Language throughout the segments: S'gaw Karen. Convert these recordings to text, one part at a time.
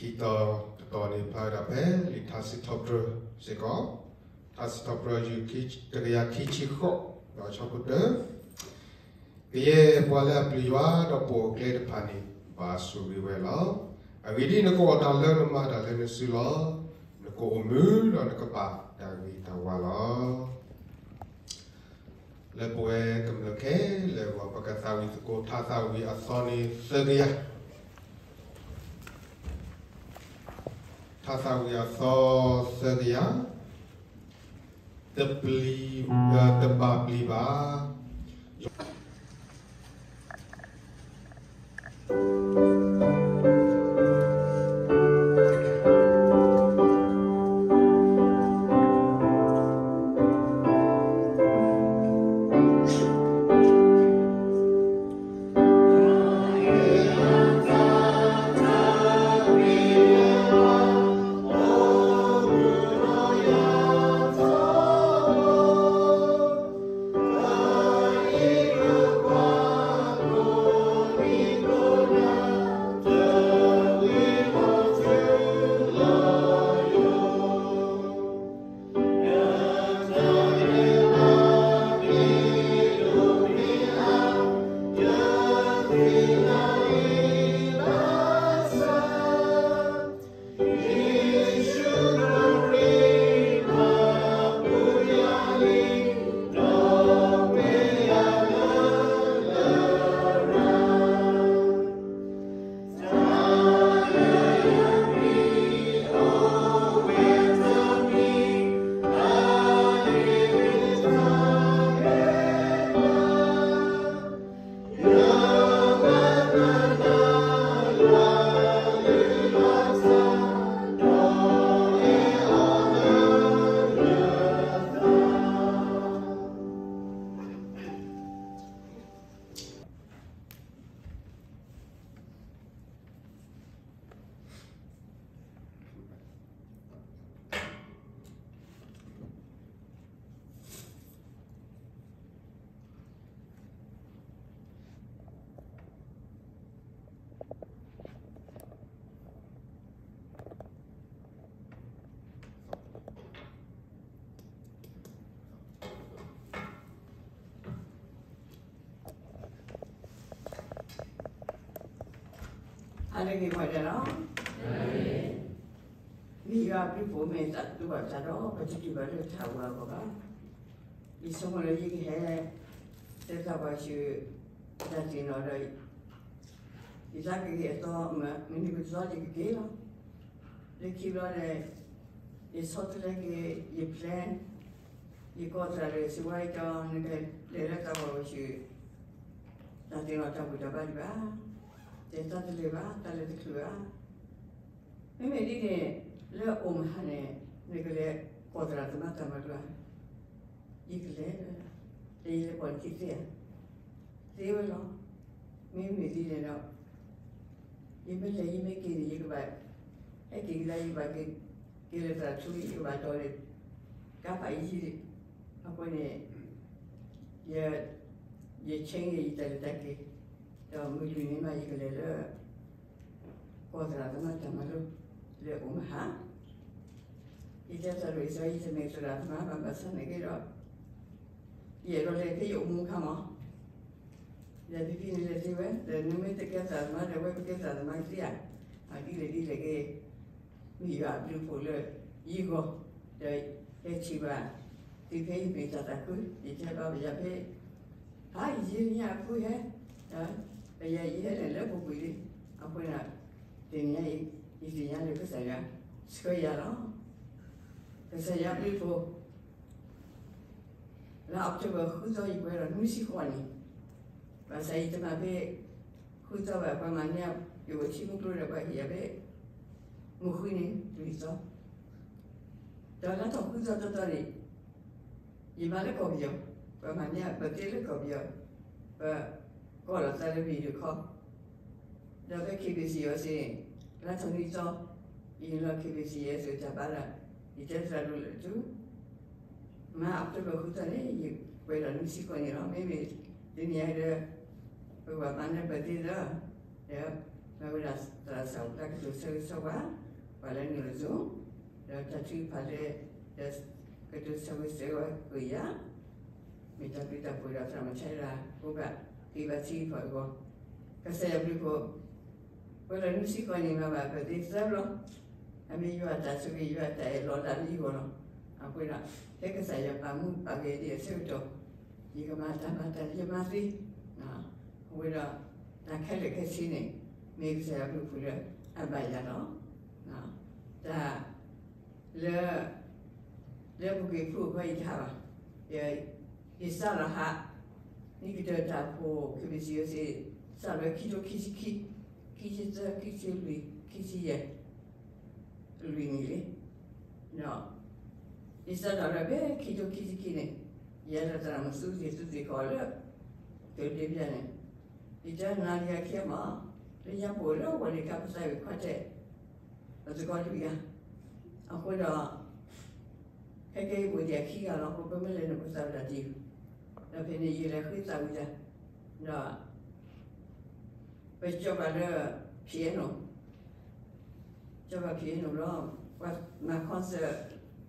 ခံတီၤတတီၤန့ၣ် ဖျါဝဲဒၣ်ဖဲလံာ်ထါစံးထီၣ်ပတြၢၤစ့ၢ်ကီး, ထါစံးထီၣ်ပတြၢၤ တကယၤခံဆံဃိး ဒီးဆၢဖိတၢ, ကယဲၢ်ပှၤလၢအပျံၤယွၤဒီးပိာ်အကျဲတဖၣ်န့ၣ် ဘၣ်ဆိၣ်ဂ့ၤဝဲလီၤ. အဂ့ၢ်ဒ်အံၤ, နကအိၣ်တၢ်လၢနမၤတၢ်လၢနစုလီၤ. နကအိၣ်မုာ်ဒီးနကဘၣ်တၢ်ဂ့ၤတၢ်ဝါလီၤ. လၢပဝဲကမျၢၢ်ခဲလၢာ်အဂီၢ် ပကသးဝံၣ်သကိး ထါသးဝံၣ်အသီန့ၣ်သၢကယၤ, ထါသးဝံၣ်အသီသၢကယၤ, တပျံၤ, တဘၣ်ပျံၤဘၣ်. အါတက့ၢ်ပှၤဒဲးလီၤ. မ့ၢ်ယွၤအဘျုးအဖှိၣ်မ့ၢ်သးတူၢ်ဘၣ်တၢ်ဒီး ပတတူၢ်ဘၣ်လၢတၢ်ဝဲအဂီၢ်ဘၣ်. ယဆိကမိၣ်လၢယကဟဲ တဲသးပှၢ်ဆူ တၢ်သ့ၣ်နီၣ်ဒီး ယသးကဂ့ၤအသီ မနုၤကသီယကက့ၤလီၤ. လၢခံဘျီန့ၣ် ယဆီတလဲက့ၤ ယ plan ယကိးသရၣ်လၢ စံးဝဲကီး နကလဲၤလၢတၢ်ဘၣ်ဝဲဆူ တၢ်သ့ၣ်နီၣ်တၢ်ဘူၣ်တၢ်ဘါဒံးဘၣ်, တဲတၢ်တလဲၤဘၣ် တၢ်လဲၤတချုးဘၣ်. မ့မ့ၢ်ဒ်န့ၣ် လၢအိၣ်မဟါန့ၣ် နကလဲၤကိးသရၣ်သမါတၢ်မၤလိဧါ, ယကလဲၤ, တဲယလဲၤပိာ်နခံသ့ဧါ, သ့ဝဲလီၤ. မ့မ့ၢ်ဒ်န့ၣ်ဒီး ယမ့ၢ်လဲၤယမ့ၢ်က့ၤန့ၣ် ယကဘၣ် ဟဲက့ၤကဒါ ယကဘၣ်က့ၤ က့ၤလၢသရၣ်ထူ ယကဘၣ်တီၤန့ၣ် ကါဖးယံာ်ယံာ်, အဃိန့ၣ် ယ ယ change ယတၢ်လဲၤတၢ်က့ၤ, ဒီးမုၢ်လွံၢ်နံၤမး ယကလဲၤလၢ ကိးသရၣ်သမါတၢ်မၤလိ လၢအိၣ်မဟါ, ယတဲသရၣ် ယတမ့ၢ်သရၣ်သမါ ဘၣ်ဆၣ်သနာ်က့ဒီး ယအဲၣ်ဒိးလဲၤဖဲယအိၣ်မူအခါမး, လဲၤဖဲဖဲန့ၣ်လဲၤသ့ဝဲ, ဒီးနမ့ၢ်တကဲသရၣ်သမါဒီး ဝဲပကဲသရၣ်သမါကသ့ဧါ, ဒ်လဲၣ်ဒ်လဲၣ်ဂ့ၤ မ့ၢ်ယွၤအဘျုးအဖှိၣ်လၢယဂီၢ်, ဒီးဟဲထံၣ်ဘၣ် တုၤဖဲယမ့ၢ်တၢ်သးခု ယတဲဘၣ်ပယီၤဖဲ ဖးယံာ်ညါအဖုဟဲ, ပယီၤယဟဲလဲၤလၢပူၤကွံာ်လံ, အဃိန့ၣ် တနံၤညါအံၤ ယသ့ၣ်ညါလၢကစၢ်ယွၤဆှၢယၤလီၤ. ကစၢ်ယွၤအဘျုးအဖှိၣ် လါ October ဃုသီ ယပှဲၤဒီးနွံဆံဃိးနံၣ်, ဘၣ်ဆၣ်ယတမၤဖဲ ဃုသီဘၣ် ပှၤမၤန့ၢ် ယအိၣ်ထံမူကျိဒီး ပှၤဟ့ၣ်ယၤဖဲ မုၢ်ဃုနံၤ လွံၢ်သီ, ဒီးလါထီၣ်ဃုသီတီတီန့ၣ် ယမၤလၢကီၢ်ပယီၤ, ပှၤမၤန့ၢ် birthday လၢကီၢ်ပယီၤ, ပကိးလီၤသးလၢ video call ဒီးဖဲ KBC အီၤစ့ၢ်, လါထီၣ်နွံသီ ယလီၤ KBC အီၤစ့ၢ် တၢ်ဘါလၢ ယတဲသရၣ်ဒိၣ်လၢတူၢ် မၤ October ဃုသီန့ၣ် ယပှဲၤဒီးနွံဆံဃိးနံၣ်လီၤ. မ့မ့ၢ်တနံၤအံၤဒီး ပကဘၣ်မၤန့ၢ် birthday လၢ ဒီး မ့ၢ်ဝဲဒၣ်သရၣ်စၢ်အိၣ်ဖျါကတိၤဆၢဂ့ၤဆၢဝါ ပှၤလၢနုာ်လီၤစိၤ, ဒီးတၢ်ထုကဖၣ်လၢ ကတိၤဆၢဂ့ၤဆၢဝါကွံာ်ယၤ, မ့ၢ်တၢ်ဘျုးတၢ်ဖှိၣ်ဒီးသရၣ်မုၣ်ထဲဒၣ် ကိးဂၤ က့ၤဘၣ်ထံကီၢ်အဂီၢ်, ကစၢ်ယွၤဘျုးဖှိၣ်, ပှၤလၢနုၢ်ဆံကီၢ်န့ၣ်မၤဘၣ်ပသ့သၢဘျီ, အမ့ၢ်ယွၤအတၢ်ဆိၣ်ဂ့ၤ ယွၤအတၢ်အဲၣ်လီၤလၢယဂီၢ်လီၤ. အဃိဒီး ဖဲကစၢ်ယွၤပာ်မူပာ်ဂဲၤဒံးအဆၢကတီၢ် ယကမၤတၢ်မၤတၢ်လၢယမၤသ့, အဃိဒီး တၢ်ခဲလၢာ်ခဲဆ့န့ၣ် မ့ၢ်ကစၢ်ယွၤဘျုးဖှိၣ်လၢအဘၣ်ယၤလီၤ. တၢ် လၢ လၢပူၤကွံာ်ဖုၣ်အဖီယတဟးဘၣ်, ယစးလီၤဟး နံၣ်ကတၢၢ်တၢ်ဖိ ခ့ဘ့ၣ်စံယိၤစ့ၣ် စးလီၤခံထိခံဆံခံ, ခံဆံသၢ, ခံဆံလွံၢ်, ခံဆံယဲၢ်, လွံၢ်နံၣ်လံ, ဒီး ယစးထီၣ်လၢဖဲခံထိခံဆံခံန့ၣ် ယဲဒီးသရၣ်မုၣ်သူသ့ၣ်သူသ့ၣ်ကီးလၢ ကဒ့ဖျါန့ၣ် ယတဲနၤလၢယၤခံမး လၢညါပအိၣ်လၢဝီၤလ့ၤခါ ပသးဝံၣ်ခွါထဲး ပသကိးလွံၢ်ဂၤ, အဃိဒီး ခဲကဲယပအိၣ်ဒံးအခံဂၤလီၤ. အဃိပမ့ၢ်လဲၤန့ၣ် ပသးဝံၣ်တၢ်တ့ၢ်, ဒီးဖဲန့ၣ်ယလဲၤဃ့သးဝံၣ်တၢ်, ဒီး ပကၠီၣ်ပှၤလၢ ဖံးအဲနိၣ် ကၠီၣ်ပှၤဖံးအဲနိၣ်လီၤ, ပှၤမၤ concert,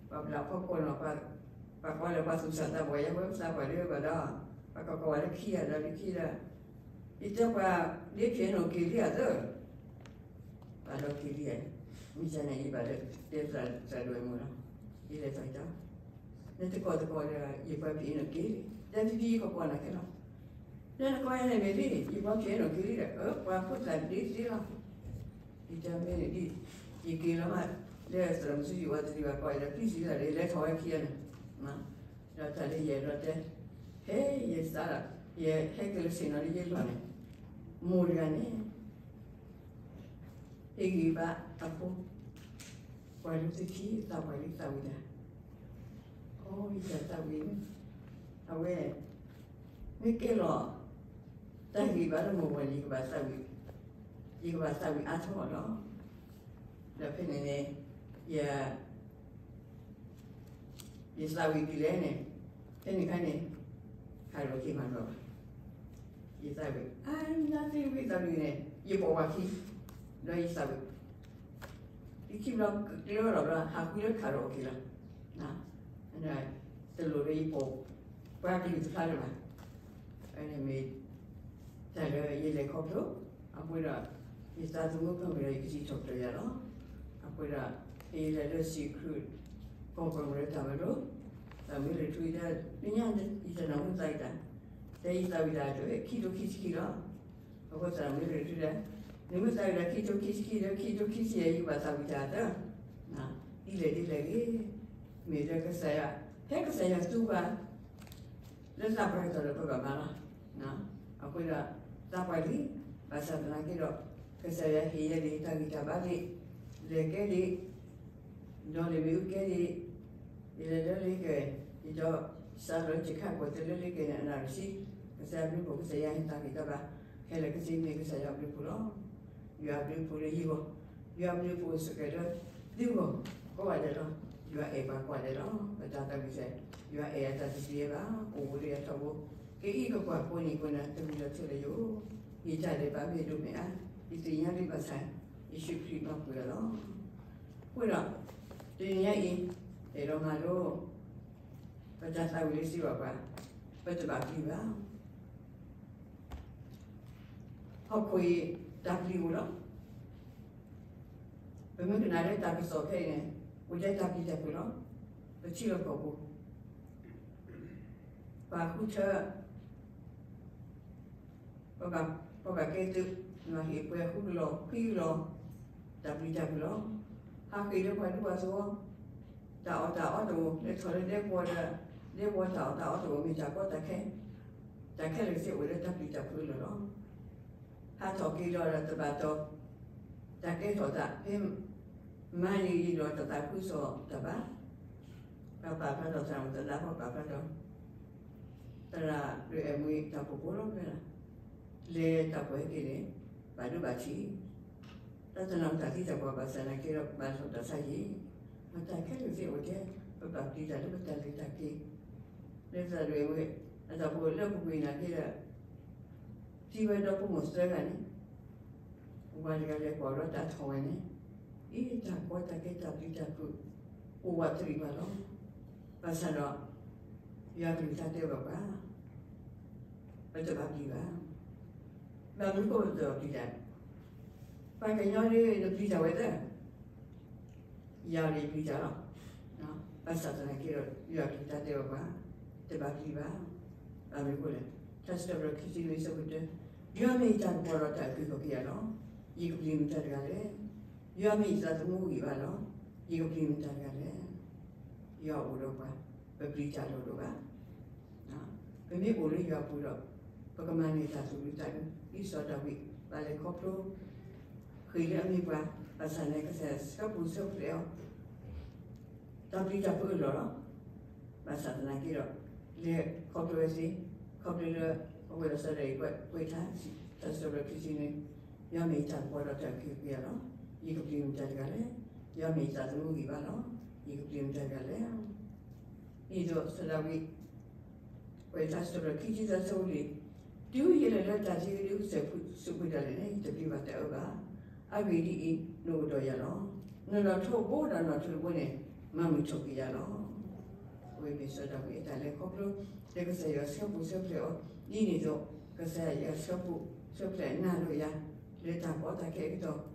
ပှၤဘျးဖီခိၣ်နီၤ, ပှၤကွၢ်လၢပှၤသူၣ်စၢ်သးဘီၣ် ယဲဝဲပသးပှၢ်လၢပှၤဒီး ပှၤကကိးဝဲလၢခံဂၤဒီးလၢခံဒီး ယတဲပှၤ ဒ်ဖံးအဲနိၣ်က့ၤလံအသၢ ပှၤဒီးက့ၤလံဧါ, မ့ၢ်ကန့ၣ် ယဘၣ်လၢတဲသရၣ်ဒိၣ်ဝဲမုၢ်လီၤ, ယလဲၤထီၣ်ကဒီး နတကိးတကိးဒီး ယပှၤဖံးအဲနိၣ်က့ၤလံ, တဲဖံဖံယကကိးနၤခဲလီၤ, လၢနကိးယၤန့ၣ်မ့ၢ်လံ ယပှၤဖံးအဲနိၣ်က့ၤလံဒီး ပှၤဖိသၣ်ဒ့သ့လီၤ, ယတဲမ့ၢ်န့ၣ်ဒ် ယက့ၤလီၤမး လၢသရၣ်မုၣ်စုယံၤဝဲတဒံးဘၣ်ကီးဒီး ပျံၤစံးလီၤဒီး လဲၤထီၣ်ဝဲခံဂၤန့ၣ်, ဒီးတၢ်လၢယအဲၣ်ဒိးတဲ ဖဲယစးဒီး ယဟဲက့ၤလၢဆ့ၣ်နီၤလၢယလီၢ်န့ၣ် မိၢ်တဂၤန့ၣ် ဟ့ၣ်ဂံၢ်ဘါအဖိ ပှၤဒိၣ်သုခံ သးပှၢ်လံသးဝံၣ်တၢ်, အိ ယတၢ်သးဝံၣ်န့ၣ် အဝဲ မ့ၢ်ကဲလီၤ တၢ်ဂံၢ်ဘါလၢမိၢ်ဝဲန့ၣ် ယကဘၣ်သးဝံၣ်, ယကဘၣ်သးဝံၣ်အါထီၣ်လီၤ. ဒီးဖဲန့ၣ်န့ၣ် ယ ယသးဝံၣ်ဒ်လဲၣ်န့ၣ်, ဖဲန့ၣ်ခါန့ၣ် ခးရိၣ်က့ၤမၤနီၣ်ဘၣ်, ယသးဝံၣ် I nothing ဝံသးဝံၣ်န့ၣ် ယပိာ်ပှၤခံ, ဒီးယသးဝံၣ် ယခံဘျီကျဲလီၤဘျီ ဟးဃုလၢခးရိၣ်က့ၤလီၤ, တလိၣ်လၢယပိာ် ပှၤကလုာ်တဖျါလၢၤဘၣ်, မ့ၢ် တၢ်လၢယလဲၤခီဖျိ အဃိဒီး ယသးသမူဖၢမုၢ်ဒီး ယကစံးထီၣ်ပတြၢၤယၤလီၤ. အဃိဒီး ယလဲၤလၢ secret ကီၢ်ပူၤလၢတၢ်မၤလိ သရၣ်မုၣ်လၢထူဒီး လၢညါယတနီၤမုၢ်သးဝံၣ်တၢ်, တဲယသးဝံၣ်တၢ်တဝဲ ခံထိခံဆံခံလီၤ. အဃိသရၣ်မုၣ်လၢထူဒီး နမ့ၢ်သးဝံၣ်တၢ်ခံထိခံဆံခံဒီး ခံထိခံဆံယဲၢ် ယကဘၣ်သးဝံၣ်တၢ်သၢ, ဒ်လဲၣ်ဒ်လဲၣ်ဂ့ၤ, မ့ၢ်လၢကစၢ်ယွၤ ဖဲကစၢ်ယွၤသူပှၤ လၢသးပှၢ်ကတီၢ်ဒီးပဘၣ်မၤလီၤ. အဃိဒီး သးပှၢ်လံ, ဘၣ်ဆၣ်သနာ်က့ဒီး ကစၢ်ယွၤဟ့ၣ်ယဲဒၣ်တၢ်ဂံၢ်တၢ်ဘါလံ, လဲၤကဲလံ, ဒီးလဲၤမ့ၣ်အူကဲလံ, ယလဲၤလၢလ့ကဲ, ယဒီးစးလီၤလၢယခါကွၢ်တလၢလ့ကဲန့ၣ် အနၣ်ရံၣ်ဆံ, ကစၢ်ယွၤဘျုးဖှိၣ် ကစၢ်ယွၤဟ့ၣ်တၢ်ဂံၢ်တၢ်ဘါ, ခဲလၢာ်ခဲဆ့မ့ၢ်ကစၢ်ယွၤဘျုးဖှိၣ်လီၤ. ယွၤဘျုးဖှိၣ်လၢယဂီၢ်, ယွၤဘျုးဖှိၣ်စ့ၢ်ကီးလၢသုဂီၢ်ကိးဂၤဒဲးလီၤ. ယွၤအဲၣ်ပှၤကိးဂၤဒဲးလီၤ. ပတၢ်သးဝံၣ်စဲး, ယွၤအဲၣ်အတၢ်တသ့ဘၣ်, အိၣ်ဝဲလၢအထီဘိ, ကအံးကကွၢ်ကိးနံၤကိးနၤ တမံၤလီၤထဲလၢယအိၣ်, ယတၢ်ဒဲးဘးမ့ၢ်ဒိၣ်မ့ၢ်အါ, ယသ့ၣ်ညါလံဘၣ်ဆၣ် ယ့ၣ်ၡူးခရံာ်မၤပှဲၤလီၤ. အဃိဒီး တနံၤညါအံၤ အဲၣ်ဒိးမၤလိ ပတၢ်သးဝံၣ်လၢစံးဘၣ်ပှၤ ပတဘၣ်ပျံၤဘၣ်. ဟီၣ်ခိၣ်အံၤ တၢ်ပျံၤအိၣ်လီၤ. ပမ့ၢ်ကနၣ်လၢတၢ်ကစီၣ်ဖဲအံၤန့ၣ် အိၣ်ထဲတၢ်ပျံၤတၢ်ဖုးလီၤ. ပထံလီၢ်ကီၢ်ပူၤ ပှၤဃုထၢ ပဘၣ်ကဲသုး မၤဟ့ၣ်ပှဲၤဃုကလီၤ ခွံကလီၤ တၢ်ပျံၤတၢ်ဖုးလီၤ. ဟးဃ့ၢ်လၢပှၤဒူပှၤသဝီ တၢ်အီၣ်တၢ်အီတအိၣ် လဲၤထီၣ်လၢဒဲကဝီၤဒီး ဒဲကဝီၤတၢ်အီၣ်တၢ်အီတအိၣ် မ့ၢ်တၢ်ကီတၢ်ခဲ တၢ်ခဲလၢာ်ကဆ့အိၣ်လၢတၢ်ပျံၤတၢ်ဖုးလီၤလီၤ. ဟးထီၣ်က့ၤလီၤဒီးတဘၣ်တီၤ တၢ်ကဲထီၣ်သး ဖဲမၤန့ၢ်ယံၤဒီးတသးခုကစီၣ်တၢ်ဘၣ်. ပပာ်ဖျါထီၣ်သရၣ်မုၣ်သဒါ ပပာ်ဖျါထီၣ် သရၣ်ဒုးအဲၣ်မွံတၢ်ဖှိၣ်ဖိလီၤဖဲလၢ လဲၤတၢ်ပှဲၤဟဲက့ၤန့ၣ် ဘၣ်ဒိဘၣ်ထံး တၢ်တနီၤတၢ်သံတၢ်ပှၢ်ဘၣ်ဆၣ်နာ်က့ဒီး ဘၣ်ထီၣ်တၢ်ဆါဟံၣ် မၤတၢ်ခဲလၢာ်သ့ၣ်အိၣ်ထဲ ပဘၣ်ပျံၤတၢ်လၢပတၢ်လဲၤတၢ်က့ၤ လၢသရၣ်ဒုးအဲၣ်မွံ အတၢ်ဖှိၣ်လၢပူၤကွံာ်နာ်က့ဒီး သံဝဲဒီဖိမိၢ်သၢဂၤန့ၣ် ပှၤတဂၤလဲၤကွၢ်ဒီးတၢ်ထီၣ်ဝဲန့ၣ်, အ့ တၢ်ကီတၢ်ခဲတၢ်ပျံၤတၢ်ဖုး အိၣ်ဝးတရံးဘၣ်လီၤ. ဘၣ်ဆၣ်ဒီး ယွၤကလုၢ်ကထါတဲဘၣ်ပှၤ, ပတဘၣ်ပျံၤဘၣ်. ဘၣ်မနုၤဃိပတဘၣ်ပျံၤတၢ်, ပှၤကညီဒ်နပျံၤတၢ်ဝဲသၢ ယၤန့ၣ်ပျံၤတၢ်လီၤ. ဘၣ်ဆၣ်သနာ်က့ဒီး ယွၤကလုၢ်ကထါတဲဘၣ်ပှၤ, တဘၣ်ပျံၤဘၣ်. ဘၣ်မနုၤအဃိလဲၣ်, ထါစံးထီၣ်ပတြၢၤခံဆံလွံၢ်ဆၢဖိတၢ, ယွၤမ့ၢ်ယတၢ်ကပီၤဒီးတၢ်အုၣ်က့ၤခီၣ်က့ၤယၤလီၤ. ယကပျံၤမတၤတဂၤလဲၣ်. ယွၤမ့ၢ်ယသးသမူဂံၢ်ဘါလီၤ. ယကပျံၤမတၤတဂၤလဲၣ်. ယွၤအိၣ်ဒီးပှၤ, ပပျံၤတၢ်လီၤဒိၣ်ဘၣ်. ပမ့ၢ်အိၣ်လၢယွၤအပူၤဒီး ပကမၤန့ၢ်တၢ်သူၣ်ဒူသးဒူ, ဒ်စီၤဒၤဝံး ဘၣ်လဲၤခီဖျိ ဃ့ၢ်လၢအမ့ၢ်ပှၤ, ဘၣ်ဆၣ်သနာ်က့ ကစၢ်ယွၤဆှၢပူၤဆှၢဖျဲးအီၤ, တၢ်ပျံၤတၢ်ဖုးအလီၢ်လီၤ. ဘၣ်ဆၣ်သနာ်က့ဒီး လဲၤခီဖျိဝဲသ့, ခီဖျိလၢ အဝဲဒီးစီၤဒၤဝံးကွဲးထါ, ထါစံးထီၣ်ပတြၢၤခံဆံနွံ, ယွၤမ့ၢ်ယတၢ်ကပီၤဒီးတၢ်အုၣ်က့ၤခီၣ်က့ၤယၤလီၤ. ယကပျံၤမတၤတဂၤလဲၣ်. ယွၤမ့ၢ်ယသးသမူဂံၢ်ဘါလီၤ. ယကပျံၤမတၤတဂၤလဲၣ်. ဒ်သိးစီၤဒၤဝံး ကွဲးထါစံးထီၣ်ပတြၢၤခံဆံသၢဆၢဖိလွံၢ်, တုၤယလဲၤလၢတၢ်သံကဒုကစၢၢ်စုပူၤဒၣ်လဲာ်န့ၣ် ယတပျံၤဘၣ်တၢ်အၢဘၣ်. အဂ့ၢ်ဒ်အံၤ, နအိၣ်ဒီးယၤလီၤ. နီၢ်နီၢ်ထိးဘိဒီးနီၢ်ထိးတဘိန့ၣ် မၤမုာ်ထီၣ်က့ၤယၤလီၤ. အဝဲမ့ၢ်စီၤဒၤဝံးအတၢ်လဲၤခီဖျိ လၢကစၢ်ယွၤဆှၢပူၤဆှၢဖျဲးအီၤ, ဒ်န့ၣ်အသိး ကစၢ်ယွၤဆှၢပူၤဆှၢဖျဲးနၤဒီးယၤ လၢတၢ်ကီတၢ်ခဲအကတီၢ်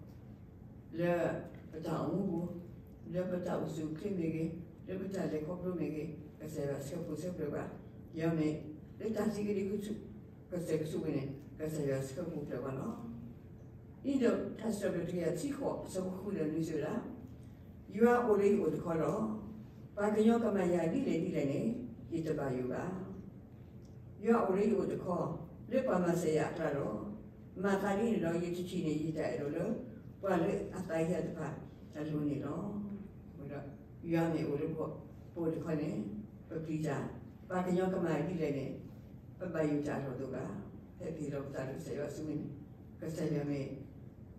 လၢပတၢ်အိၣ်မူပူၤ, လၢပတၢ်အိၣ်ဆူၣ်အိၣ်ချ့မ့ၢ်ဂ့ၤ, လၢပတၢ်လဲၤခီဖျိမ့ၢ်ဂ့ၤ, ကစၢ်ယွၤဆှၢပူၤဆှၢဖျဲးပှၤ, ယွၤမ့ၢ် လၢတၢ်သံကဒုကစၢၢ်စုပူၤန့ၣ် ကစၢ်ယွၤဆှၢပူၤဖျဲးပှၤလီၤ. ဒ်သိးထါစံးထီၣ်ပတြၢၤတကယၤခံဆံဃိး အဆၢဖိဃုဒီးနွံစံးဝဲဒၣ်, ယွၤအိၣ်လၢယအိၣ်တခီဒီး, ပှၤကညီကမၤယၤဒ်လဲၣ်ဒ်လဲၣ်န့ၣ် ယတဘၣ်ယိၣ်ဘၣ်. ယွၤအိၣ်လၢယအိၣ်တခီ, လၢပှၤမၤစၢၤယၤအကျါလီၤ. မၤသးဒ်န့ၣ်ဒီး ယတထံၣ်န့ၢ်ယတၢ်အဲၣ်ဒိးလၢ ပှၤလၢအသးဟ့အတဖၣ်အလိၤန့ၣ်လီၤ. အဃိဒီး ယွၤမ့ၢ်အိၣ်လၢပအိၣ်တခီန့ၣ် ပပျံၤတၢ်, ပှၤကညီကမၤဒ်လဲၣ်န့ၣ် ပဘၣ်ယိၣ်တၢ်အလီၢ်တအိၣ်ဘၣ်. ဖဲပဟ့ၣ်လီၤပသးဒီးကစၢ်ယွၤအစုန့ၣ်, ကစၢ်ယွၤမ့ၢ်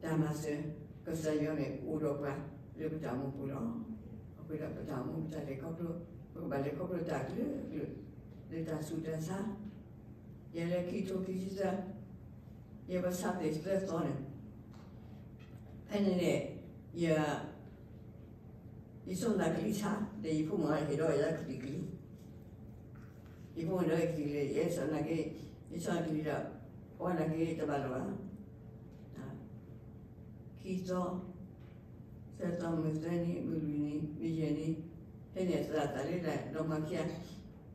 တၢ်မၤစၢၤ, ကစၢ်ယွၤမ့ၢ်အိၣ်ဒီးပှၤလၢပတၢ်အိၣ်မူပူၤလီၤ. အဃိဒီးပတၢ်အိၣ်မူပတၢ်လဲၤခီဖျိ, ပကဘၣ်လဲၤခီဖျိတၢ်အကလုာ်ကလုာ်, လၢတၢ်ဆူးတၢ်ဆါ, ယဲလၢခံကထိခံဆံသၢ, ယဲပဆါသ့ၣ်သၢသီန့ၣ်, ဖဲန့ၣ်န့ၣ် ယ ယဆိမိၣ်သးကလံၤဆါ, ဒီးယဖိမုၣ်ဟ့ၣ်ဒီးယၤကလံၤကလံၤ, ယဖိမုၣ်ဒီးကလံၤကလံၤ, ယဲစနာ်က့, ယဆိမိၣ်ကလံၤဒီး, အဝဲနာ်က့တဘၣ်လီၤဘၣ်. ခံသီ, သၢသီ, မုၢ်သၢနံၤ, မုၢ်လွံၢ်နံၤ, မုၢ်ယဲၢ်နံၤ, ဖဲန့ၣ်သးသးလၢဒၣ်ဒီမါခံဂၤ,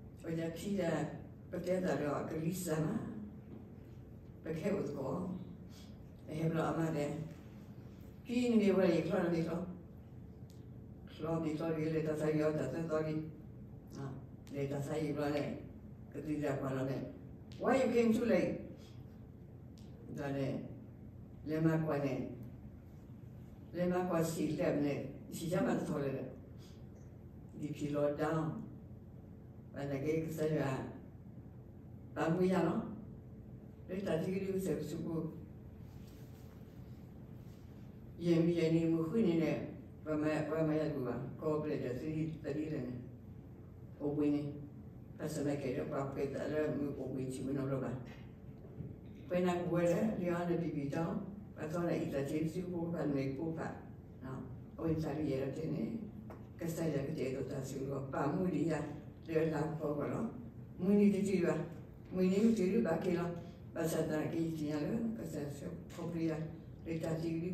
အဝဲဒၣ်ခံဂၤ, ပတဲသးဒီးကလံၤစၢ်မး, ပကဟဲအိၣ်သကိး, ပဟဲဘျီအမါတဲ, ခံနံၤမ့ၢ်ဝဲယချီဒီးမ့ၢ်ချီ ချီမ့ၢ်ချီဒ်လဲၣ်တၢ်ဆါယီၤတၢ်သၢသီလံ, လဲၤတၢ်ဆါယံာ်ဘျီန့ၣ်, ကသံၣ်သရၣ်ကွၢ်လီၤန့ၣ်, Why you came too late? ဒီးန့ၣ်, လဲၤမၤကွၢ်န့ၣ်, လဲၤမၤကွၢ်ဆံးလဲၣ်န့ၣ်, ဆံးဆါမးတထီၣ်လဲၣ်ဒီး, ဒ်ဖံးလီၤဒါ ဘၣ်သနာ်က့ကစၢ်ယွၤ ပာ်မူယၤလီၤ. လၢတၢ်သံကဒုကစၢၢ်စုပူၤ ယဲၢ်မံၤယဲၢ်နံၤမုၢ်ဃုနံၤန့ၣ်, ပှၤမၤယၤတဘူၣ်ဘၣ်, ကိးပျဲၢ်ဒီးသဒံးလဲၣ်န့ၣ်, အိၣ်ဘှံးန့ၣ်, ဘၣ်ဆၣ်သနာ်က့ဒီးပှၤပှဲၤသးလၢမုၢ်အိၣ်ဘှံးထံးဝဲနီတဘျီဘၣ်. ပှဲၤနၤကပူၤဝဲလၢ လံာ်အီနဘံၣ်ဘံၣ်တီ, ပှၤသီနၤအံသးက့ၤစုဖိကဖၣ်နမဲာ်ကပိဖး, အဝဲန့ၣ်တၢ်လၢယအဲၣ်ဒိးတဲန့ၣ်, ကစၢ်ယွၤကတဲာ်ကတီၤတၢ်စုလီၤ ပာ်မူဒံးယၤ လၢအလၤကပီၤအဂီၢ်လီၤ. မုၢ်နံၤတတုၤဘၣ်, မုၢ်နံၤမ့ၢ်တုၤဒုးဘၣ်က့ၤလီၤ. ဘၣ်ဆၣ်သနာ်က့ယသ့ၣ်ညါလၢ ကစၢ်ယွၤခီဖျိယၤ လၢတၢ်သံကဒုက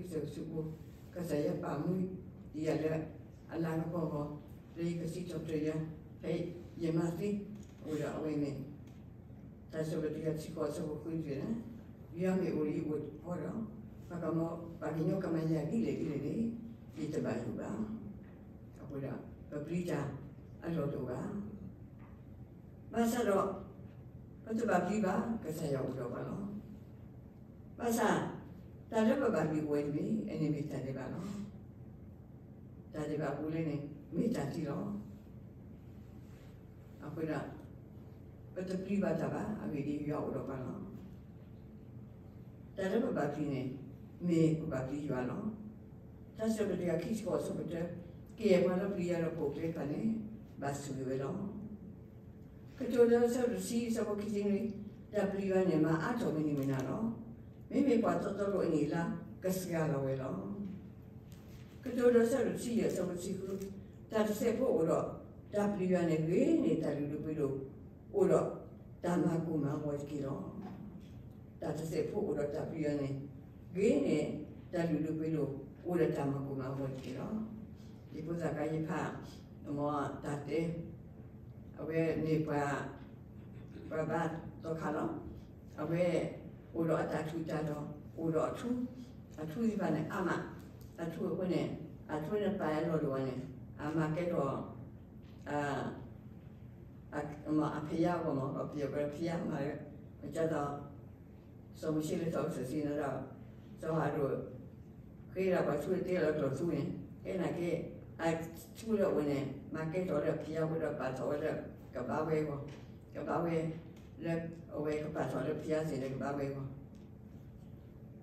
စၢၢ်စုပူၤ, ကစၢ်ယွၤပာ်မူဒံးယၤလၢ အလၤကပီၤအဂီၢ်, လၢယကစံးထီၣ်ပတြၢၤယွၤ ဖဲယမၤသံ, အဃိဒီးအဝဲန့ၣ် တၢ်စံးထီၣ်ပတြၢၤတကယၤတဆံဃိးအဆၢဖိဃုန့ၣ်, ယွၤမ့ၢ်အိၣ်လၢယအိၣ်တခီဒီး, ပှၤကညီကမၤယၤဒ်လဲၣ်ဒ်လဲၣ်န့ၣ် ယတဘၣ်ယိၣ်ဘၣ်. အဃိဒီး ပပျံၤတၢ်အလီၢ်တအိၣ်ဘၣ်. ဘၣ်ဆၣ်ဒီး ပတဘၣ်ပျံၤဘၣ်, ကစၢ်ယွၤအိၣ်ဒီးပှၤလီၤ. ဘၣ်ဆၣ် တၢ်လၢပဘၣ်ပျံၤအိၣ်ဝဲတမံၤ, အန့ၣ်မ့ၢ်တၢ်ဒဲးဘးလီၤ. တၢ်ဒဲးဘးပူၤလၢန့ၣ် မ့ၢ်တၢ်သံလီၤ. အဃိဒီး ပတပျံၤဘၣ်တၢ်ဘၣ်, အဂ့ၢ်ဒ်အံၤ, ယွၤအိၣ်ဒီးပှၤလီၤ. တၢ်လၢပဘၣ်ပျံၤန့ၣ် မ့ၢ်ပဘၣ်ပျံၤယွၤလီၤ. တၢ်စံးထီၣ်ပတြၢၤတကယၤခံဆံဃိးအဆၢဖိတၢ, ကယဲၢ်ပှၤလၢပျံၤယွၤဒီးပိာ်ကျဲတဖၣ်န့ၣ် ဘၣ်ဆိၣ်ဂ့ၤဝဲလီၤ. ကတိၤဒိ အဆၢဒိၣ်တဆံ အဆၢဖိခံဆံနွံ, တၢ်ပျံၤယွၤန့ၣ် မၤအါထီၣ်မုၢ်နံၤမုၢ်နၤလီၤ. မ့မ့ၢ်ပှၤတီတီလိၤအနံၣ်အလါ ကစှၤလီၤဝဲလီၤ. ကတိၤဒိ ဆၢဒိၣ်တဆံယဲၢ် အဆၢဖိတဆံဃု, တၢ်တစဲးဖိအိၣ်ဒီးတၢ်ပျံၤယွၤန့ၣ် ဂ့ၤန့ၢ်တၢ်လုၢ်ဒိၣ်ပှ့ၤဒိၣ် အိၣ်ဒီးတၢ်မၤကိၢ်မၤဂီၤတက့ၢ်လီၤ. တၢ်တစဲးဖိအိၣ်ဒီးတၢ်ပျံၤယွၤန့ၣ် ဂ့ၤန့ၢ်တၢ်လုၢ်ဒိၣ်ပှ့ၤဒိၣ် အိၣ်ဒီးတၢ်မၤကိၢ်မၤဂီၤတက့ၢ်လီၤ. ဒ်ဖိသၣ်ခွါယဖး မ်တၢ်တဲ အဝဲမ့ၢ်ပှၤ ပှၤဘါသီခါလီၤ. အဝဲအိၣ်ဒီးအတၢ်ထူးတၢ်တီၤ အိၣ်ဒီးအထူ, အထူသ့ၣ်တဖၣ်န့ၣ် အါမး, အထူအဃိန့ၣ် အထူန့ၣ်ပာ်အလီၢ်ဒိၣ်ဝဲန့ၣ် အမၤကဲထီၣ် အဖံယါအဂီၢ်မး ပယီၤကဖံယါမး ကၢ်သိး စီၤမိၤၡ့လၢထီၣ်ကစၢၢ်စံနၤဒီး စီၤဟၤရိၣ် ဃ့ဒၣ်ပှၤထူတ့လီၤကျိာ်ထူန့ၣ် ကဲနာ်က့ အထူလၢအအိၣ်န့ၣ် မၤကဲထီၣ်လၢဖံယါဝဲဒီးပာ်ထီၣ်ဝဲလၢ ကဘါဝဲအဂီၢ်, ကဘါဝဲလၢ အဝဲကပာ်ထီၣ်လၢဖံယါစ့ၢ်န့ၣ် ကဘါဝဲအဂီၢ်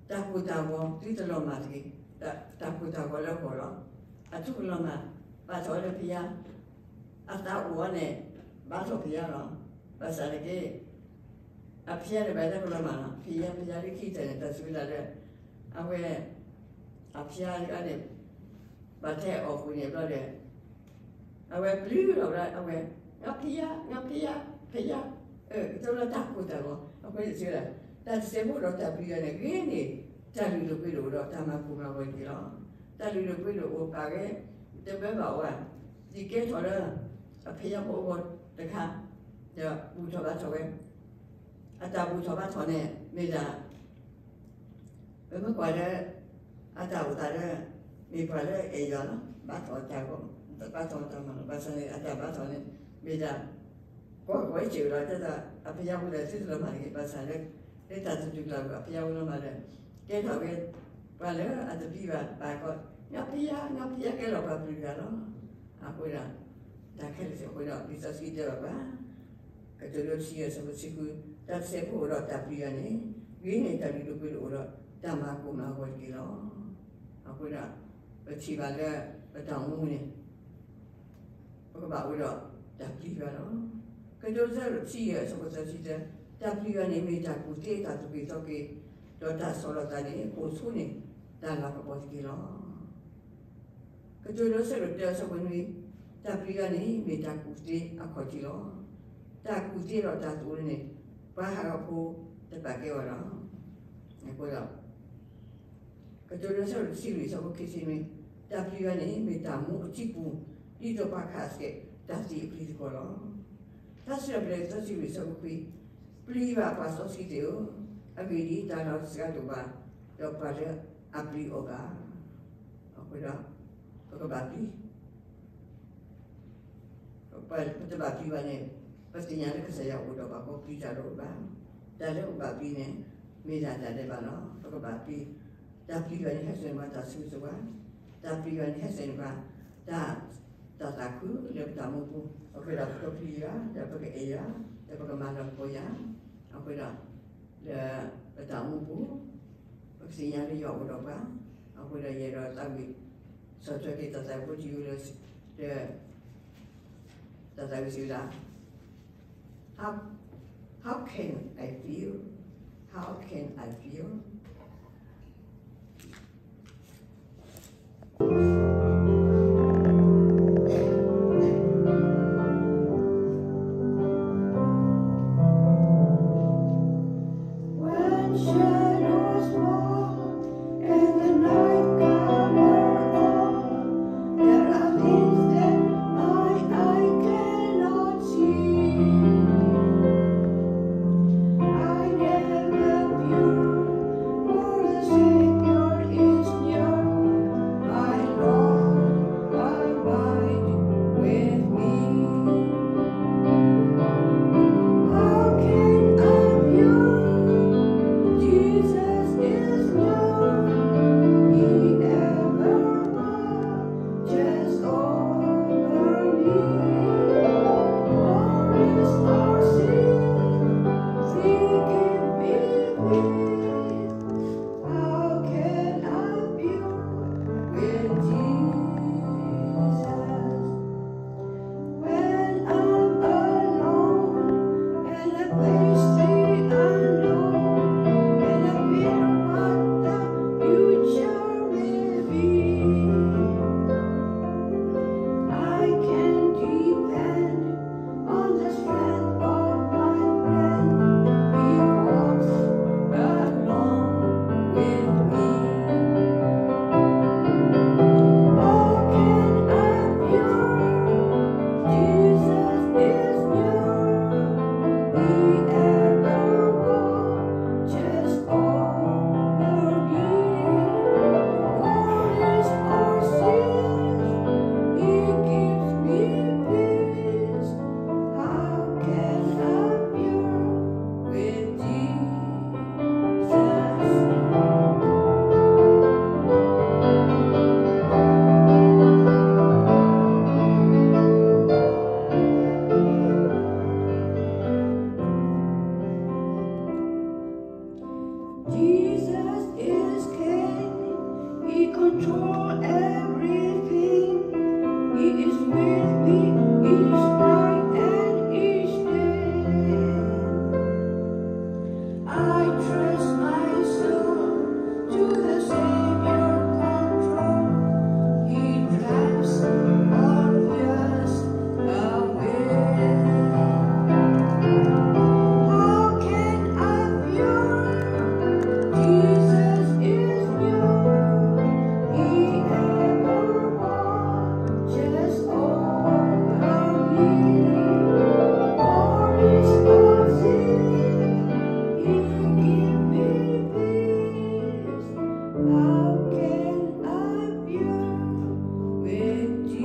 တၢ်ကိၢ်တၢ်ဂီၤသုတလီၤမၢ်တဂ့ၤ, တၢ်ကိၢ်တၢ်ဂီၤလၢအဂီၢ်လီၤ. အထူကလီၤမၢ် ပာ်ထီၣ်ဝဲလၢဖံယါ, အသးအိၣ်အီၤန့ၣ် ဘါထီၣ်ဖံယါလီၤ. ဘၣ်ဆၣ်နာ်က့ အဖံယါန့ၣ် ဘၣ်တၢ်ကလီၤမၢ်လီၤ. ဖံယါ ဖံယါလၢခံကတၢၢ်န့ၣ် တၢ်စံးဝဲဒၣ်လၢ အဝဲ အဖံယါတဂၤန့ၣ် ဘၣ်ထဲအီၣ်ဃုာ်န့ၣ်ဘျီဒီး အဝဲပျံၤလီၤဝဲဒၣ် အဝဲ ငါဖံယါ ငါဖံယါ ဖံယါ, ကတိၤလၢတၢ်ကိၢ်တၢ်ဂီၤ အဃိန့ၣ်စံးဝဲဒၣ် တၢ်တစဲးဖိဒီးတၢ်ပျံၤယွၤန့ၣ် ဂ့ၤန့ၢ် တၢ်လုၢ်ဒိၣ်ပှ့ၤဒိၣ်ဒီးတၢ်မၤကိၢ်မၤဂီၤတက့ၢ်လီၤ. တၢ်လုၢ်ဒိၣ်ပှ့ၤဒိၣ်အိၣ်ပာ်ဝဲ တဘၢဘၣ်ဝဲ ဒ်ကဲထီၣ်လၢ အဖံယါဖိအဂီၢ်တခါ ဒီးဘူၣ်ထီၣ်ဘါထီၣ်ဝဲ အတၢ်ဘူၣ်ထီၣ်ဘါထီၣ်န့ၣ် မ့ၢ်ဒၣ် ပမ့ၢ်ကွၢ်လၢ အတၢ်အိၣ်သးလၢ မ့ၢ်ပှၤလၢအအဲၣ်ယွၤလီၤ. ဘါထီၣ်တၢ်ဂီၤ ဘါထီၣ်တၢ်မၤလီၤ. ဘၣ်ဆၣ်န့ၣ် အတၢ်ဘါထီၣ်န့ၣ် မ့ၢ်ဒၣ် ကွၢ်ကွၢ်စ့ၢ်ကီးလီၤ. တၢ်အဖံယါဖိဒီးသုတလီၤမၢ်တဂ့ၤ. ဘၣ်ဆၣ်လၢ လၢတၢ်သတူၢ်ကလာ်ပူၤ အဖံယါဖိလီၤမၢ်ဒီး ကဲထီၣ်က့ၤ ပှၤလၢအတပျံၤဘၣ်ဘၣ်ကီး ငါဖံယါ ငါဖံယါကဲလီၤပှၤပျံၤတဂၤလီၤ. အဃိဒီး တၢ်ခဲလၢာ်စ့ၢ်အဃိဒီး လံာ်စီဆှံတဲဘၣ်ပှၤ ကတိၤဒိ တဆံယဲၢ် အဆၢဖိတဆံဃု, တၢ်တစဲးဖိအိၣ်ဒီးတၢ်ပျံၤယွၤန့ၣ် ဂ့ၤန့ၢ်တၢ်လုၢ်ဒိၣ်ပှ့ၤဒိၣ်အိၣ်ဒီးတၢ်မၤကိၢ်မၤဂီၤတက့ၢ်လီၤ. အဃိဒီး ပထံၣ်ဘၣ်လၢ ပတၢ်အိၣ်မူန့ၣ် ပကဘၣ်အိၣ်ဒီးတၢ်ပျံၤယွၤလီၤ. ကတိၤဒိ တဆံယဲၢ် အဆၢဖိသၢဆံတၢ, တၢ်ပျံၤယွၤန့ၣ်မ့ၢ်တၢ်ကူၣ်သ့တၢ်သူၣ်က့ၤသးက့ၤ, ဒီးတၢ်ဆီၣ်လီၤသးန့ၣ် အိၣ်ဆိးန့ၢ်တၢ်လၤကပီၤတက့ၢ်လီၤ. ကတိၤဒိ ဆၢဒိၣ်တၢ အဆၢဖိနွံ, တၢ်ပျံၤယွၤန့ၣ် မ့ၢ်တၢ်ကူၣ်သ့အခီၣ်ထံးလီၤ. တၢ်ကူၣ်သ့ဒီးတၢ်သူၣ်န့ၣ် ပှၤဟးဂီၤဖိတပာ်ကဲအီၤလီၤ. အဃိဒီး ကတိၤဒိ ဆၢဒိၣ်တဆံလွံၢ် အဆၢဖိခံဆံနွံ, တၢ်ပျံၤယွၤန့ၣ် မ့ၢ်တၢ်မူအထံပူၤ ဒ်သိးပှၤခးဆဲးတၢ်သံအပျံၤသကိးလီၤ. တၢ်စံးထီၣ်ပတြၢၤ သၢဆံလွံၢ် အဆၢဖိခွံ, ပျံၤဘၣ်ပှၤစီဆှံသ့ၣ်ဧၢ, အဂ့ၢ်ဒ်အံၤ တၢ်လီၤစှၤတအိၣ်ဘၣ် ဒီးပှၤလၢအပျံၤအီၤဘၣ်. အဃိဒီး ပကဘၣ်ပျံၤ ပတဘၣ်ပျံၤဘၣ်န့ၣ် ပသ့ၣ်ညါလၢကစၢ်ယွၤအိၣ်ဒီးပှၤ ပပျံၤတၢ်တအိၣ်ဘၣ်. တၢ်လၢပဘၣ်ပျံၤန့ၣ် မ့ၢ်ဒၣ်တၢ်ဒဲးဘးလီၤ. ပကဘၣ်ပျံၤ, တၢ်ပျံၤယွၤန့ၣ် ဟဲစိာ်န့ၢ်ပှၤတၢ်ဆိၣ်ဂ့ၤဆိၣ်ဝါ, တၢ်ပျံၤယွၤန့ၣ် ဟဲစိာ်န့ၢ်ပှၤ တၢ် တၢ်သးခုလၢပတၢ်အိၣ်မူပူၤ, အဃိဒီးပကပျံၤယွၤ ဒီးပကအဲၣ်ယွၤ ဒီးပကမၤလၤကပီၤယွၤ, အဃိဒီး လၢပတၢ်အိၣ်မူပူၤ ပကသ့ၣ်ညါလၢယွၤအိၣ်ဒီးပှၤ, အဃိဒီးယအဲၣ်ဒိးသးဝံၣ် ဆီၣ်ထွဲက့ၤတၢ်သးဝံၣ်ဖိတယုၢ်လၢ လၢ တၢ်သးဝံၣ်စံးဝဲဒၣ် How, how can I feel? How can I feel? When shadows fall and the night cover all, there are things that my eye cannot see. I never fear, for the Savior is near. My Lord abide with me. How can I fear? Jesus is near. He Control everything. He is with me each night and each day. I trust my soul to the Savior control. He drives all fears away. How can I fear? Jesus is near. He ever watches over me. All is safe. He give me peace. How can I fear with Jesus?